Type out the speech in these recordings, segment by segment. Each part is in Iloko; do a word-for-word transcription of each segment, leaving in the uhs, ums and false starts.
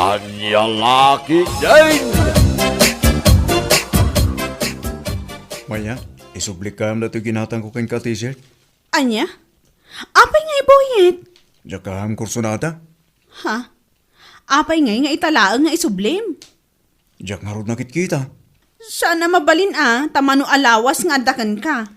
Ania la ketdin? Maya, isublik kayam datoy ginatangko kenka, teacher? Ania? Apay nga ibuyit? Diak kayam kursunada. Ha? Apay ngay nga ita laeng nga isublim? Diak ngarud nakitkita. Saan a mabalin a, ta mano a lawas nga adda kenka?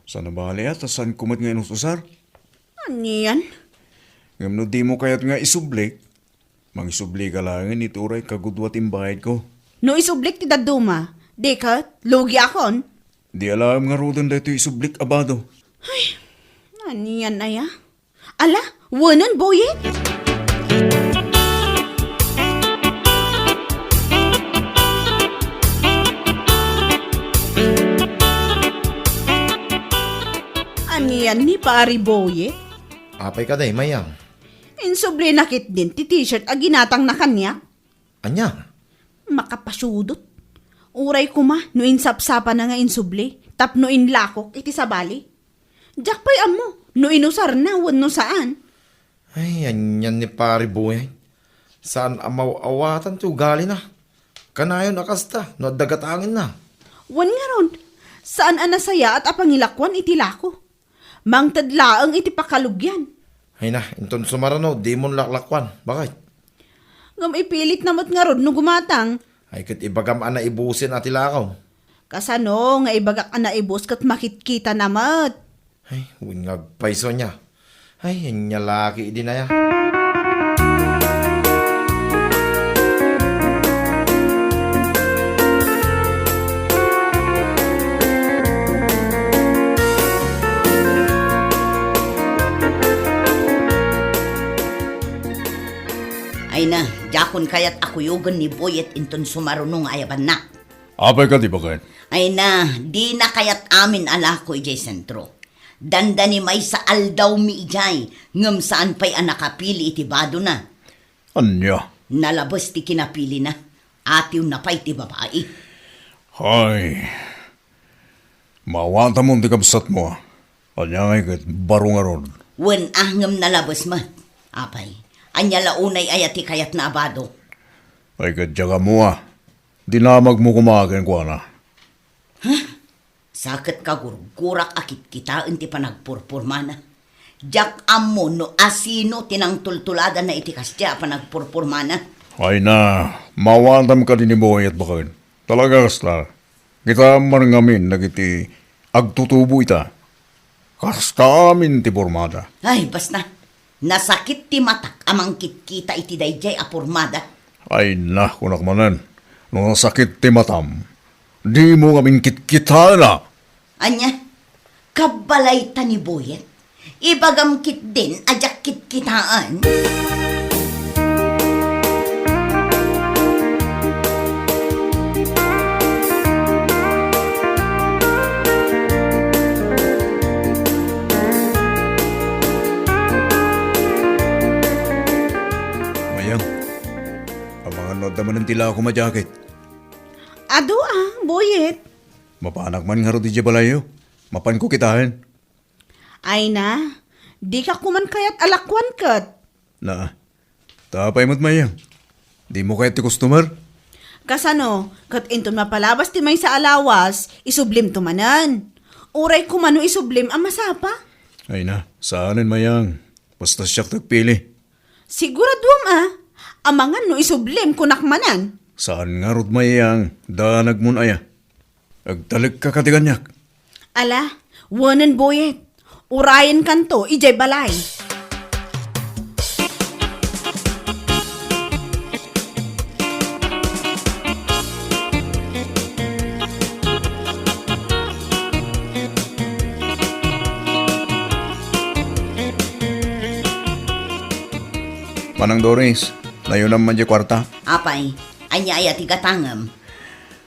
Saan a bali a, ta saanko met nga inus-usar. Anian? Ngem no dimo kayat nga isublik, mangisubli ka laengen iti uray kagudua ti imbayadko. No isublik ti dadduma, di ket lugiakon? Di alaem ngaruden daytoy isublik a bado. Ay, anian aya? Ala, wenen, Boyet? Anian ni Pari Boyet? Apay kadi, Mayang? Insublina ketdin ti t-shirt a ginatangna kaniak. Ania? Makapasudot. Uray koma no insapsapana nga insubli tapno inlakok iti sabali. Diak pay ammo no inusarna wenno saan. Ay, anian ni Pari Boyet. Saan a maw-awatan ti ugalina. Kanayon a kasta no adda gatangenna. Wen ngarud, saan a nasayaat a pangilakuan iti lako. Mangted laeng iti pakalugian. Ay na, inton sumarano, dimon laklakuan. Bakit? Ngem ipilitna met ngarud no gumatang. Ay, ket ibagam a naibusen a ti lakaw. Kasano nga ibagak a naibus ket makitkitana met? Ay, wen nga agpayso nia. Ay, ania la ketdin aya. Ay na, diakon kayat a kuyogen ni Boyet inton sumaruno nga ayabanna. Apay kadi, baket? Ay na, dina kayat amin a lako idiay sentro. Dandani maysa aldawmi idiay, ngem saan pay a nakapili iti badona. Ania? Nalabes ti kinapilina. Atiwna pay ti babai. Hay. Maawatamon ti kabsatmo, a. Ania ngay ket baro ngarud? Wen a, ngem nalabes met. Apay, ania la unay aya ti kayatna a bado? Ay ket diak ammo, a. Dinamagmo koma kenkuana. Huh? Sa ket kagurgurak a kitkitaen ti panagpurpurmana. Diak ammo no asino ti nangtultuladanna iti kasdiay a panagpurpurmana. Ay na, maawatam kadi ni Boyet baket. Talaga kasta. Kitaem man ngamin dagiti agtutubo ita. Kasta amin ti pormada. Ay, basta. Nasakit ti matak a mangkitkita iti daydiay a pormada. Ay na, kunak manen, no nasakit ti matam, dimo ngamin kitkitaenna. Ania? Kabbalayta ni Boyet? Ibagam ketdin a diak kitkitaen. Mayang, amangan no adda manen ti lakom a jacket? Adu a, Boyet. Mapanak man ngarud idiay balayyo. Mapanko kitaen. Ay na, dika koman kayat a lakuan ket. Na, ta apay met, Mayang? Dimo kayat ti customer? Kasano, ket inton mapalabas ti maysa a lawas, isublimto manen. Uray koma no isublim a masapa. Ay na, saanen, Mayang. Basta siak ti agpili. Siguraduam a, amangan no isublim kunak manen. Saan ngarud, Mayang, danagmon aya. Agtalekka kadi kaniak. Ala, wenen Boyet. Urayenkanto idiay balay. Manang Doris, nayonam man diay kuarta. Apay, ania aya ti gatangem?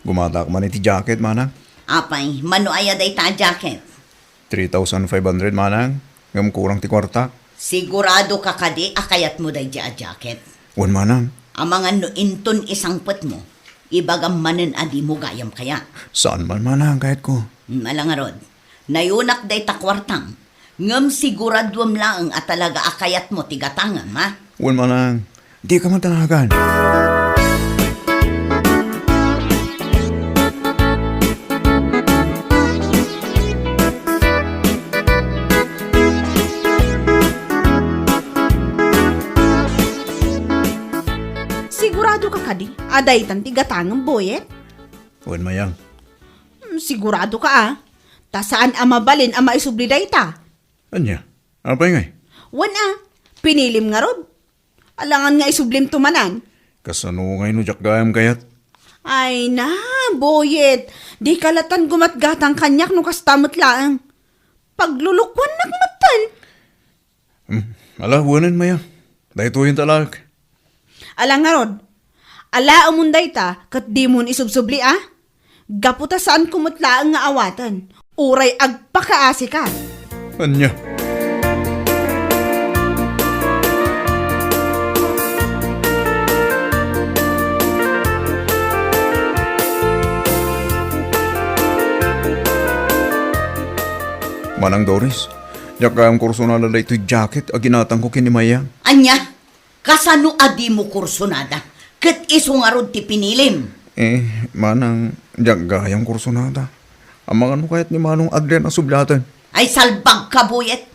Gumatak man iti jacket, manang. Apay, mano aya dayta a jacket? Three thousand five hundred, manang. Ngem kurang ti kuarta. Sigurado ka kadi a kayatmo daydiay a jacket? Wen, manang. Amangan no inton isangpetmo, ibagam manen a dimo gayam kayat. Saan man, manang, kayatko. Hmm, ala ngarud. Nayonak dayta kuartam. Ngem siguraduem laeng a talaga a kayatmo ti gatangem, ha? Wen, manang. Dika man danagan. Sigurado ka kadi a daytan ti gatangem, Boyet? Wen, Mayang. Hmm, sigurado ka, a? Ta saan a mabalin a maisubli dayta. Ania? Apay ngay? Wen a, pinilim ngarud. Alangan nga isublim to manan. Kasano ngay no diak gayam kayat? Ay na, Boyet. Di ka latan gumatgatang kaniak no kasta met laeng. Paglulukuannak metten. Hmm, ala, wenen, Mayang. Daytoyen ta laeng. Ala ngarud, alaemon dayta ket dimon isubsubli a? Gapu ta saanko met laeng nga awaten, uray agpakaasika. Ania? Manang Doris, diak gayam kursonada daytoy jacket a ginatangko ken ni Mayang. Ania? Kasano a dimo kursonada ket isu ngarud ti pinilim? Eh, manang, diak gayam kursonada. Amangan no kayat ni Manong Adrian a subliaten. Ay, salbagka, Boyet.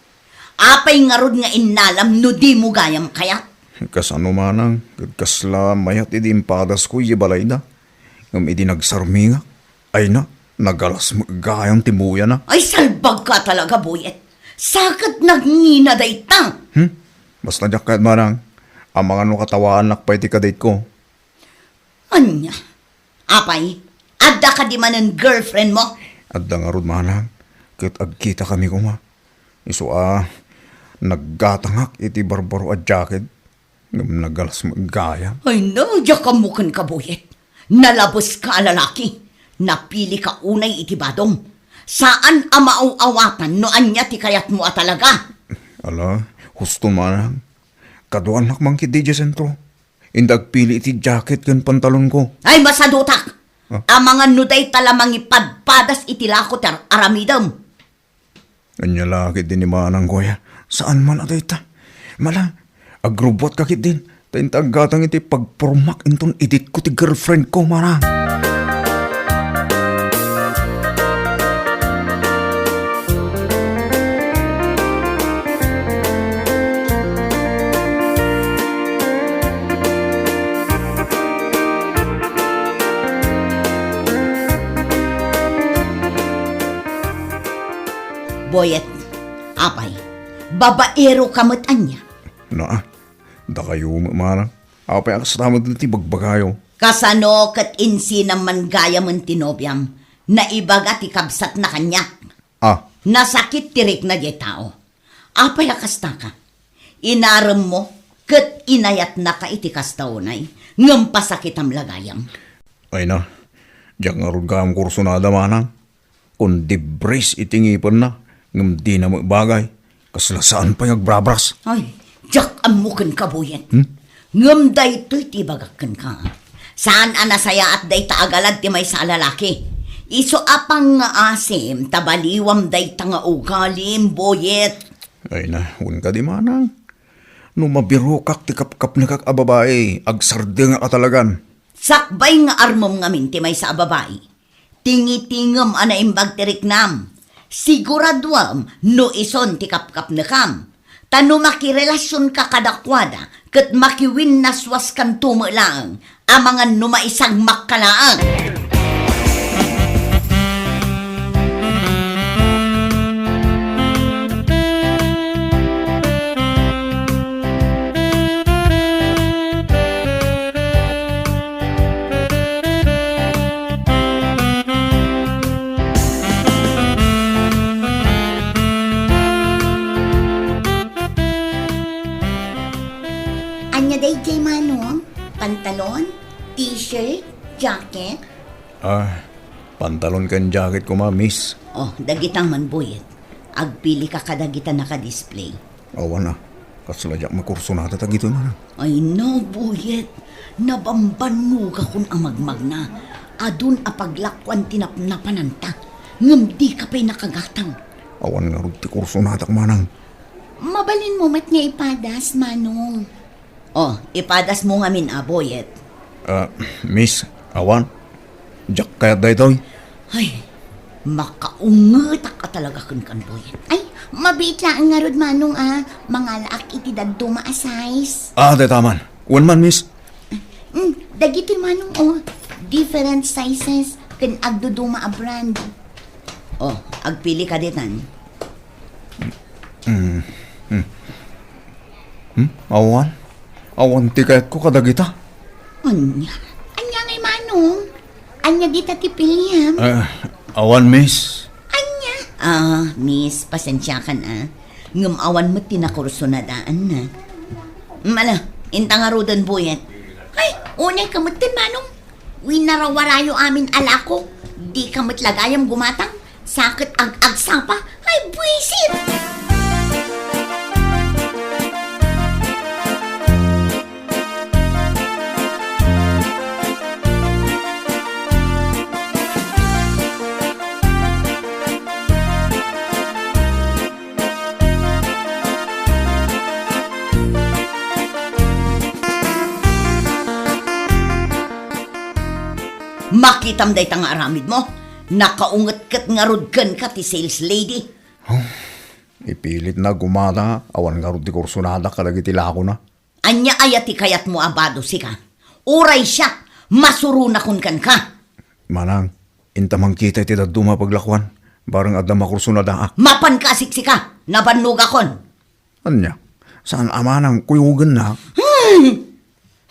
Apay ngarud nga innalam no dimo gayam kayat? Kasano, manang, ket kasla mayat idi impadasko idiay balayda. Ngem idi nagsarmingak, ay na, nagalas met gayam ti muyana. Ay, salbagka talaga, Boyet. Saket nagngina dayta. Hmm? Basta diak kayat, manang. Amangan no katawaannak pay ti kadate-ko. Ania? Apay, adda kadi manen girlfriend mo? Adda ngarud, manang. Ket agkitakami koma. Isu a, naggatangak iti barbaro a jacket. Ngem nagalas met gayam. Ay na, diak ammo kenka, Boyet. Nalabeska a lalaki. Napilika unay iti badom. Saan a maaw-awatan no ania ti kayatmo a talaga. Ala, husto, manang. Kaduanak man ketdi idiay sentro. Inda agpili iti jacket ken pantalonko. Ay, masadutak! Ah? Amangan no dayta la mangipadpadas iti lako ti ar-aramidem. Ania la ketdi ni manangko aya? Saan man a dayta? Mala, agrubbuatka ketdin, ta inta aggatang iti pagpurmak inton iditko ti girlfriendko, manang. Boyet, apay, babaero ka met ania? Naa, dakayo met manang. Apay a kasta met ti bagbagayo? Kasano ket insinam man gayamen ti nobiam? Naibaga ti kabsatna kaniak. Ah. Nasakit ti rikna diay tao. Apay a kastaka? Inaremmo ket inayatnaka iti kasta unay, ngem pasakitam la gayam. Ay na, diak ngarud gayam kursonada, manang. Kun dibris iti ngipenna, ngem dina met bagay. Kasla saan pay nga agbrabras. Ay, diak ammo kenka, Boyet. Hmm? Ngem daytoy ti ibagak kenka. Saan a nasayaat dayta a galad ti maysa a lalaki. Isu a pangngaasim ta baliwam dayta nga ugalim, Boyet. Ay na, wen kadi manang. No mabirokak ti kapkapnekak a babai, agsardengak a talagan. Sakbay nga armem ngamin ti maysa a babai. Tingitingem a naimbag ti riknam. Siguraduem no isun ti kapkapnekam. Ta no makirelasionka kadakuada ket makiwinnaswaskanto met laeng, amangan no maisagmakka laeng. Ania daydiay, Manong? Pantalon? T-shirt? Jacket? Ah, pantalon ken jacket koma, miss. Oh, dagita man, Boyet. Agpilika kadagita naka-display. Awan a, kasla diak makursonada dagitoy, manang. Ay na, Boyet. Nabambannogakon a magmagna. Adun a paglakuan ti napnapananta. Ngem dika pay nakagatang. Awan ngarud ti kursonadak, manang. Mabalinmo met nga ipadas, Manong. Oh, ipadasmo ngamin a, Boyet. Ah, miss, awan. Diak kayat daytoy. Ay, makaungetak a talaga kenkan, Boyet. Ay, mabiit laeng ngarud, Manong, a. Mangalaak iti dadduma a size. Ah, dayta man. Wen man, miss. Mm, Dagiti manong, o, different sizes ken agduduma a brand. O, agpili ka ditan. Mm. Hmm. Hmm? Awan? Awan ti kayatko kadagita. Ania? Ania ngay manong? Ania dita ti piliam? Ah, awan, miss. Ania? Ah, miss, pasensiakan, ah. Ngem awan met ti nakursunadaanna. Mala, inta ngaruden, Boyet. Ay, unay ka met ten, manong. Winarawarayo amin a lako. Di ka met la gayam gumatang. Sa ket ag-agsapa. Ay, buisit! Makitam dayta nga aramidmo? Nakaunget ket ngarud kenka ti sales lady. Oh, ipilitna gumata, awan ngarud ti kursunada kadagiti lakona. Ania aya ti kayatmo a bado, sika? Uray siak, masuronakon kenka. Manang, inta mankita iti dadduma a paglakuan, bareng adda makursunada, a. Mapanka a siksika, nabannogakon. Ania? Saan a manang kuyogennak? Hmm.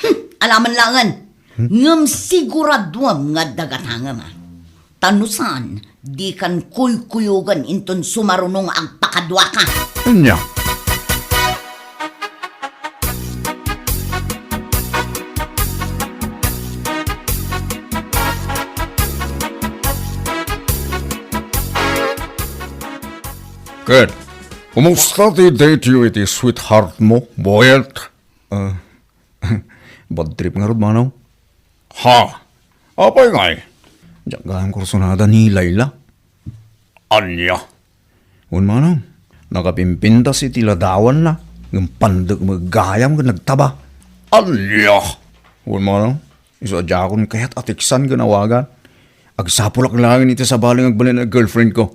Hmm. Alaman laengen. Hmm? Ngem siguraduem nga adda gatangem, a. Ta no saan, dikan kuykuyogen inton sumaruno nga agpakaduaka. Ania? Ket, kumusta ti date-yo iti sweetheart mo, Boyet? Ah, bad trip ngarud, manong. Ha? Apay ngay? Diak gayam kursunada ni Laila. Ania? Wen, manong, nakapimpintas iti ladawanna, ngem pandek met gayam ken nagtaba. Ania? Wen, manong, isu a diakon kayat a teksan ken awagan. Agsapulak laeng iti sabali nga agbalin a girlfriend ko.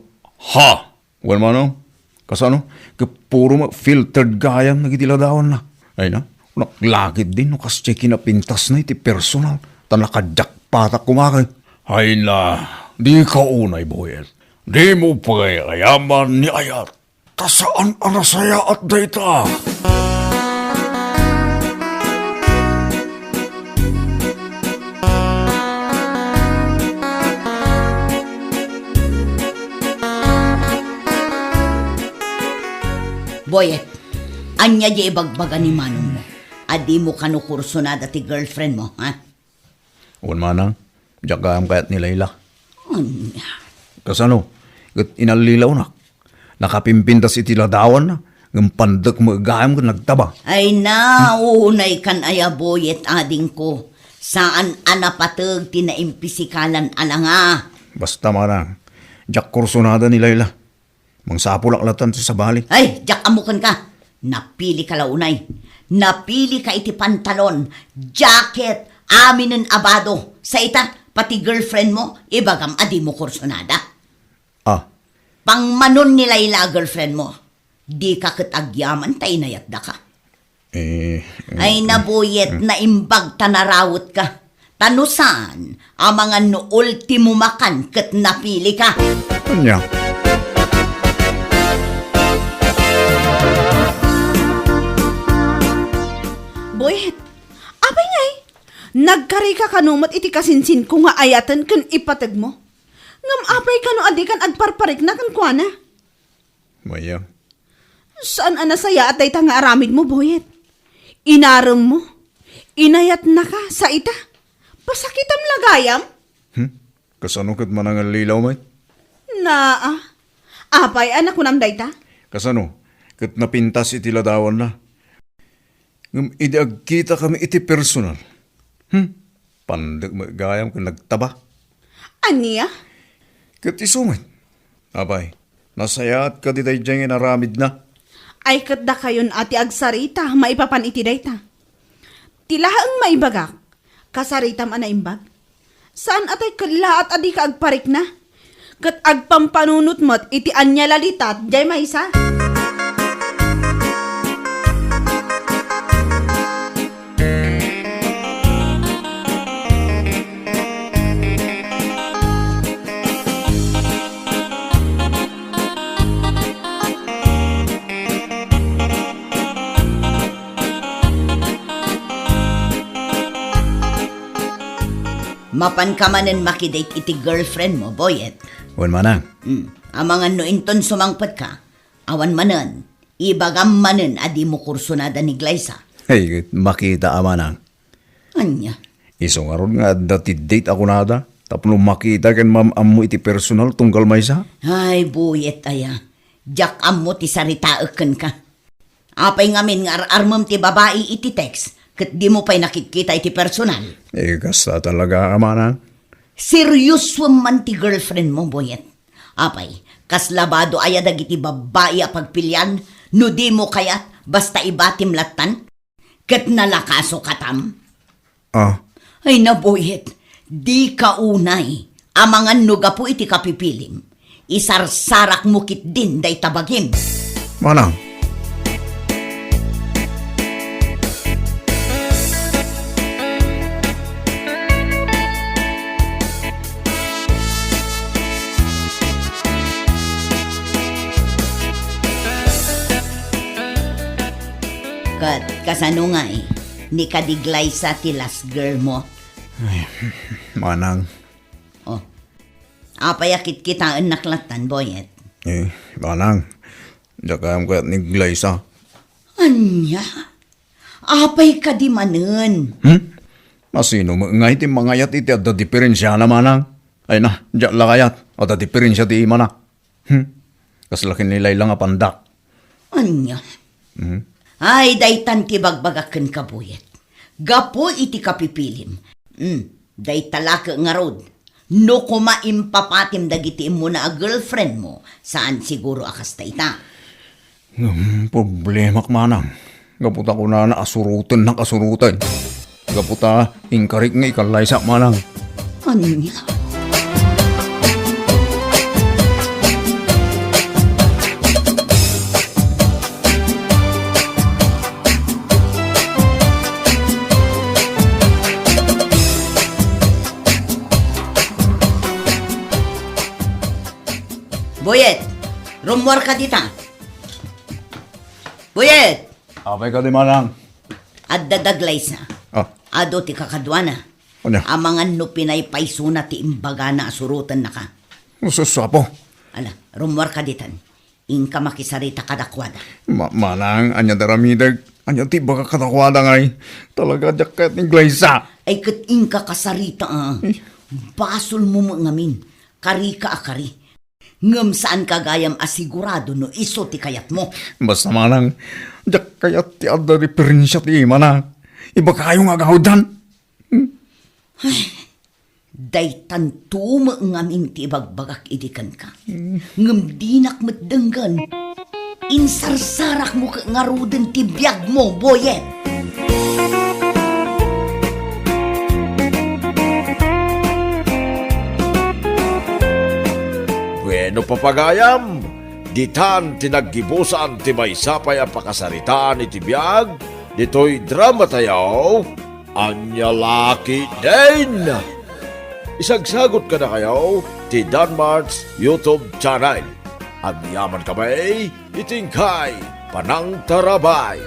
Ha? Wen, manong, kasano? Ket puro met filtered gayam dagiti ladawanna. Ay na, naklakit din no kasdiay kinapintasna iti personal, ta nakajakpatak koma kay. Ay na, dika unay, Boyet. Dimo pay ayaman ni ayat, ta saan a nasayaat dayta. Boyet, ania diay ibagbaga ni manongmo a dimo kano kursunada ti girlfriend mo, ha? Wen, manang, diak gayam kayat ni Laila. Ania? Kasano? Ket inallilawnak. Nakapimpintas iti ladawanna, ngem pandek met gayam ken nagtaba. Ay na, unay kan aya, Boyet, adingko. Saan a napateg ti naimpisikalan a langa. Basta, manang, diak kursunada ni Laila. Mangsapulak latan ti sabali. Ay, diak ammo kenka. Napili ka la unay. Napili ka iti pantalon, jacket, aminen a bado. Sa ita, pati girlfriend mo, ibagam a dimo kursunada. Ah. Pangmanon ni Laila a girlfriend mo. Dika ket agyaman ta inayatdaka. Eh, eh, Ay, eh, Boyet, eh. Naimbag ta narawetka. Ta no saan, amangan no ultimo makan ket napili ka. Ania? Boyet, apay ngay? Nagkarika kano met iti kasinsinko nga ayaten ken ipategmo? Ngem apay kano a dikan agparparikna kenkuana? Mayam. Saan a nasayaat dayta nga aramidmo, Boyet. Inaremmo. Inayatnaka, sa ita. Pasakitam la gayam? Hmm? Kasano ket manangallilaw met? Naa. Apay a nakunam dayta? Kasano? Ket napintas iti ladawanna. Ngem idi agkitakami iti personal, hmm, pandek met gayam ken nagtaba. Ania? Ket isu met. Apay, nasayaat kadi daydiay nga inaramidna? Ay, ket dakayon a ti agsarita maipapan iti dayta. Ti laeng maibagak, kasaritam a naimbag. Saan a tay kellaat a dika agparikna? Ket agpampanunot met iti ania lalitat diay maysa. Mapanka manen makidate iti girlfriend mo, Boyet. Wen, manang. Hmm. Amangan no inton sumangpetka, awan manen, ibagam manen a dimo kursunada ni Glyza. Hey, makita a, manang. Ania? Isu ngarud nga adda ti date a kunada, tapno makita ken maam-ammo iti personal tunggal maysa. Ay, Boyet aya. Diak ammo ti saritaek kenka. Apay ngamin nga ar-armem ti babai iti text, ket dimo pay nakitkita iti personal? Eh, kasta talaga, manang. Seriosoem man ti girlfriend mo, Boyet. Apay, kasla bado aya dagiti babbai a pagpilian, no dimo kayat, basta ibatim lattan? Ket nalakaso katam? Ah. Ay, nabuhit, dika unay. Amangan no gapu iti kapipilim, isarsarakmo ketdin dayta bagim. Manang. Ket kasano ngay, ni kadi Glyza ti last girl mo? Ay, manang. Oh. Apay a kitkitaennak lattan, Boyet? Eh, manang. Diak gayam kayat ni Glyza. Ania? Apay kadi manen? Hmm? Masino met ngay ti mangayat iti adda diperensiana, manang? Ay na, diak la kayat. Adda diperensia ti imana. Hmm? Kasla ken ni Layla nga pandak. Ania? Hmm? Ay, daytan ti bagbagak kenka, Boyet. Gapu iti kapipilim. Hmm, dayta la ket ngarud. No koma impapatim dagiti immuna a girlfriend mo, saan siguro a kasta ita. Ngem problemak manang. Gapu ta kunana a surotennak a suroten. Gapu ta inkarik nga ikallaysak manang. Ania? Boyet, rummuarka dita. Boyet! Apay kadi, manang? Adda da Glyza. Ah. Adu ti kakaduana. Ania? Amangan no pinaypaysona ti imbagana a surotennaka. Sus, Apo. Ala, rummuarka ditan. Inka makisarita kadakuada. Ma-, manang, ania ti aramidek? Ania ti ibagak kadakuada ngay? Talaga, diak kayat ni Glyza. Ay, ket inka kasarita, a. Eh. Basolmo met ngamin. Karika a kari. Ngem saanka gayam a sigurado no isu ti kayatmo. Basta manang, diak kayat ti adda diperensia ti imana. Ibagayo nga agawiddan. Hmm? Ay, daytanto met ngamin ti ibagbagak idi kenka. Hmm. Ngem dinak met denggen. Insarsarakmo ket ngaruden ti biagmo, Boyet. Bueno, papagayam, ditan ti naggibusan ti maysa pay a pakasaritaan iti biag ditoy drama tayo, Ania La Ketdin. Isagsagot kadakayo ti Danmart's YouTube channel. Agyaman kami iti inkay panangtarabay.